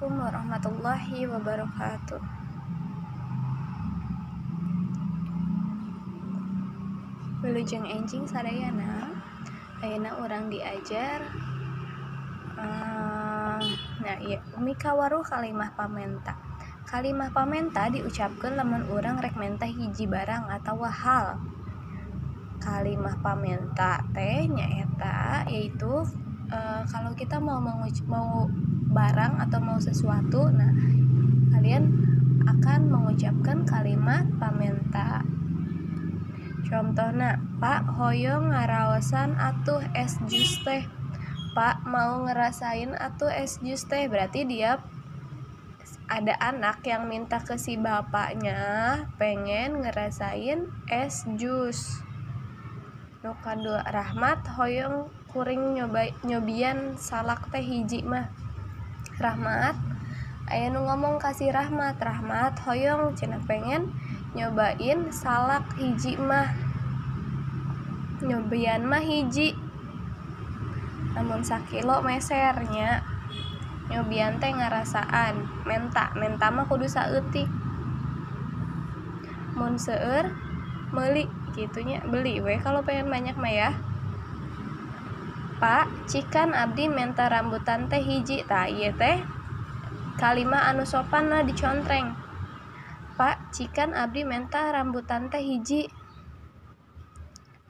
Assalamualaikum warahmatullahi wabarakatuh. Wilujeng enjing sadayana, ayeuna urang diajar nah ieu mikawaruh kalimah pamenta. Kalimah pamenta diucapkeun lamun urang rek menta hiji barang atawa hal. Kalimah pamenta teh nyaeta yaitu kalau kita mau mau barang atau mau sesuatu, nah kalian akan mengucapkan kalimat pamenta. Contohna, Pak hoyong ngaraosan atuh es jus teh. Pak mau ngerasain atuh es jus teh, berarti dia ada anak yang minta ke si bapaknya pengen ngerasain es jus. Nu kadua, Rahmat hoyong kuring nyobian salak teh hiji mah. Rahmat aya nu ngomong ka si Rahmat, Rahmat hoyong cenah pengen nyobain salak hiji mah. Nyobian mah hiji, namun sakilo mesernya. Nyobian teh ngarasaan, menta mah kudu saeutik. Mun seueur meuli gitunya, beli we kalau pengen banyak mah ya. Pak, cikan abdi menta rambutan teh hiji. Tah ieu teh kalimah anu sopan lah dicontreng. Pak, cikan abdi menta rambutan teh hiji.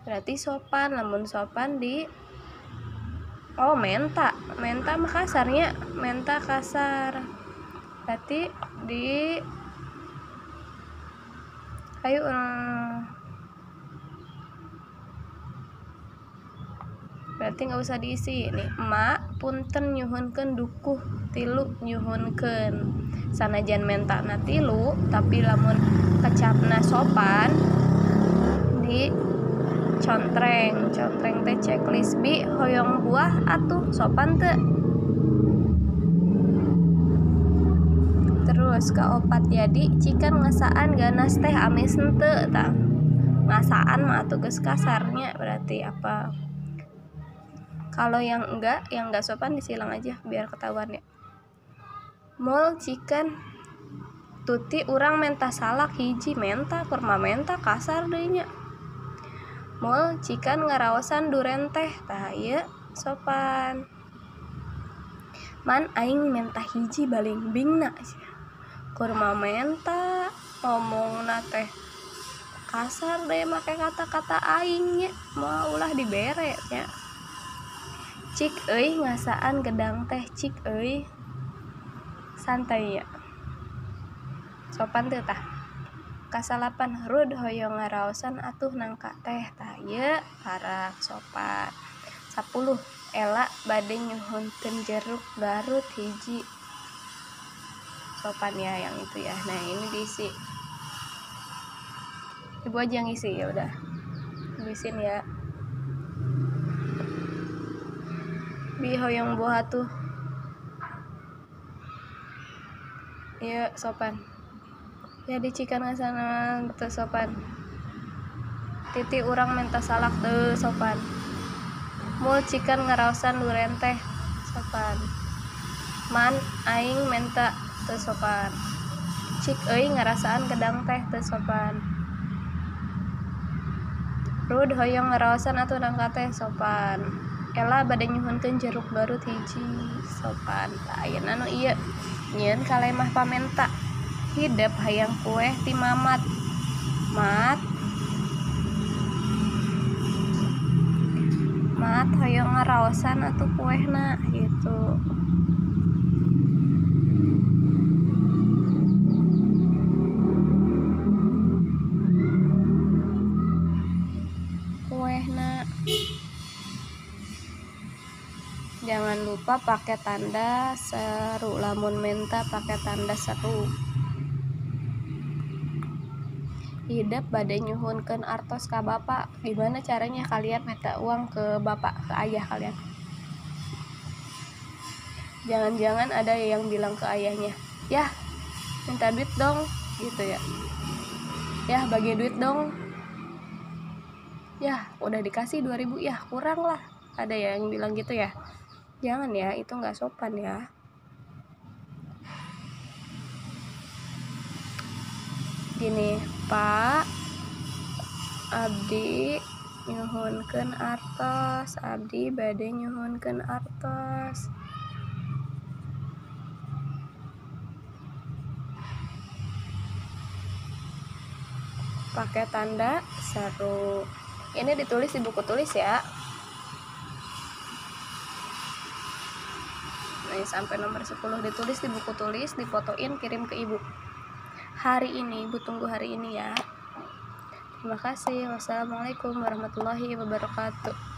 Berarti sopan, lamun sopan di oh menta, menta mah kasarnya, menta kasar. Berarti di ayo berarti nggak usah diisi nih. Emak punten nyuhunkeun dukuh tilu nyuhunkeun. Sanajan mentana tilu, tapi lamun kecapna sopan di contreng. Contreng teh checklist bi hoyong buah atuh sopan teu. Terus kaopat jadi cikan ngasaan ganas teh amis henteu tah. Ngasaan mah atuh geus kasarnya, berarti apa? Kalau yang enggak sopan disilang aja biar ketahuan ya. Mul cikan tuti urang menta salak hiji, menta kurma menta kasar deui nya. Mul cikan ngaraosan duren teh, tah ieu sopan. Man aing menta hiji balingbingna. Kurma menta ngomongna teh kasar deh make kata-kata aing nya, moal ulah dibere nya. Cik euy ngasaan gedang teh cik euy. Santai ya. Sopan teu tah. Kasalapan rud hoyong ngaraosan atuh nangka teh, tah ieu parak sopan. 10 Ela bade nyuhunkeun jeruk Garut hiji. Sopan ya yang itu ya. Nah, ini diisi. Ibu aja yang isi ya udah. Ibu isiin ya. Bi hoyong buah tuh. Iya sopan. Ya dicikan ngasana teu sopan. Titi urang menta salak teu sopan. Mul cikan ngaraosan duren teh sopan. Man aing menta teu sopan. Cik euy ngarasaan gedang teh teu sopan. Rud hoyong ngaraosan atuh nangka teh sopan. Ela bade nyuhunkeun jeruk Garut hiji sopan. Tah ayeuna nu ieu nyieun kalemah pamenta. Hidep hayang kueh ti Mamat. Mat Mat hoyong ngaraosan atuh kuehna gitu. Kuehna. Jangan lupa pakai tanda seru, lamun menta pakai tanda seru. Hidep bade nyuhunkeun artos ka bapak. Gimana caranya kalian minta uang ke bapak, ke ayah kalian? Jangan-jangan ada yang bilang ke ayahnya, "Yah, minta duit dong," gitu ya. "Yah, bagi duit dong." "Yah, udah dikasih 2000, yah kurang lah." Ada yang bilang gitu ya. Jangan ya, itu nggak sopan ya. Gini, Pak, abdi nyuhunkeun artos, abdi bade nyuhunkeun artos. Pakai tanda seru. Ini ditulis di buku tulis ya. Nih, sampai nomor 10 ditulis di buku tulis, difotoin, kirim ke ibu. Hari ini, ibu tunggu hari ini ya. Terima kasih. Wassalamualaikum warahmatullahi wabarakatuh.